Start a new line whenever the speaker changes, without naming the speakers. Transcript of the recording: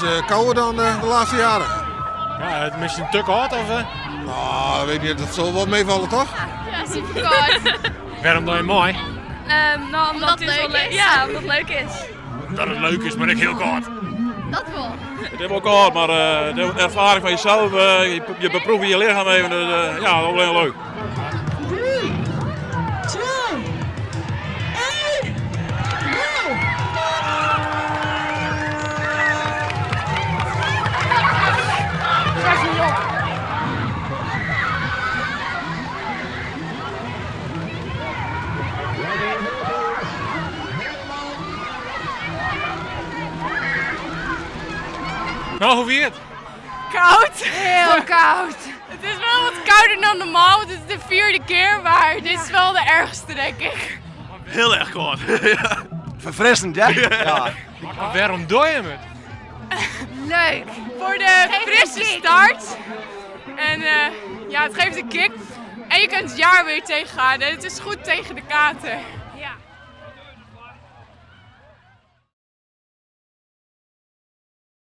is kouder dan de laatste jaren.
Ja, het is misschien te koud of?
Nou, weet niet, dat zal wel meevallen toch?
Ja, super koud.
Waarom doe je mooi?
Nou, omdat, het
leuk
wel
is.
Ja, omdat het leuk is.
Dat het leuk is, maar ik heel koud.
Dat wel.
Het is wel koud, maar de ervaring van jezelf, je beproeft je lichaam even, dus, ja, dat is wel heel leuk.
3, 2, 1, go!
Nou, hoe wie het?
Koud.
Heel koud.
Het is wel wat kouder dan normaal, want het is de vierde keer, maar dit is wel de ergste, denk ik.
Heel erg koud.
Verfrissend, hè? Ja.
Maar waarom doe je het?
Leuk.
Voor de
geeft
frisse
een kick.
start. En ja, het geeft een kick. En je kunt het jaar weer tegengaan en het is goed tegen de kater.
Ja.